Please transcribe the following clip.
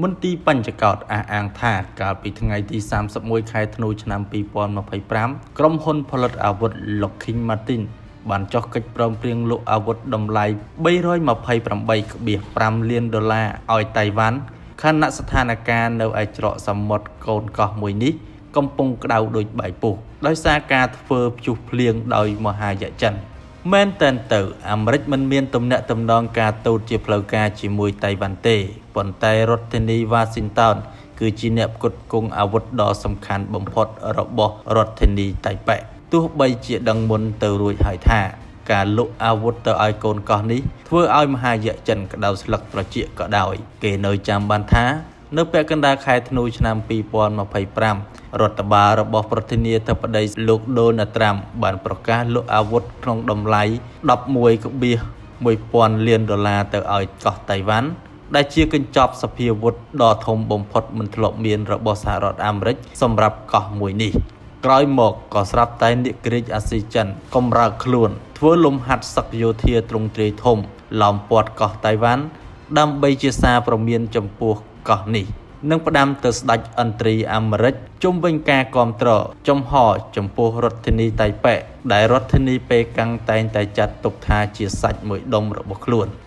មន្ទីរបញ្ចកោដ្ឋអះអាងថាកាលពីថ្ងៃទី31ខែធ្នូឆ្នាំ2025ក្រុមហ៊ុនផលិតអាវុធ Lockheed Martin បានចុះកិច្ចព្រមព្រៀងលក់អាវុធតម្លៃ328.5លានដុល្លារឲ្យតៃវ៉ាន់ខណៈស្ថានភាពនៅឯច្រកសមុទ្រកូនកោះមួយនេះកំពុងក្តៅដូចបាយពុះដោយសារការធ្វើព្យុះភ្លៀងដោយមហាយក្សចិន។មែនទែនទៅអាមេរិកមិនមានទំនាក់ទំនងការទូតជាផ្លូវការជាមួយតៃវ៉ាន់ទេប៉ុន្តែរដ្ឋធានីវ៉ាស៊ីនតោនគឺជាអ្នកផ្គត់ផ្គង់អាវុធដ៏សំខាន់បំផុតរបស់រដ្ឋធានីតៃប៉េទោះបីជាដឹងមុនទៅរួចហើយថាការលក់អាវុធទៅឲ្យកូនកោះនេះធ្វើឲ្យមហាយក្សចិនក្តៅស្លឹកត្រចៀកក៏ដោយគេនៅចាំបានថានៅពាក់កណ្ដាលខែធ្នូឆ្នាំ2025រដ្ឋបាលរបស់ប្រធានាធិបតីលោកដូណាល់ត្រាំបានប្រកាសលក់អាវុធក្នុងតម្លៃ11.1លានដុល្លារទៅឲ្យកោះតៃវ៉ាន់ដែលជាកញ្ចប់សព្វាវុធដ៏ធំបំផុតមិនធ្លាប់មានរបស់សហរដ្ឋអាមេរិកសម្រាប់កោះមួយនេះក្រោយមកក៏ស្រាប់តែនាគរាជអាស៊ីចិនកម្រើកខ្លួនធ្វើលំហាត់សឹកយោធាទ្រង់ទ្រាយធំឡោមព័ទ្ធកោះតៃវ៉ាន់ដើម្បីជាសារព្រមានចំពោះកោះនេះនិងផ្ដាំទៅស្ដេចឥន្ទ្រីអាមេរិកជុំវិញការគាំទ្រចំហចំពោះរដ្ឋធានីតៃប៉េដែលរដ្ឋធានីប៉េកាំងតែងតែចាត់ទុកថាជាសាច់មួយដុំរបស់ខ្លួន។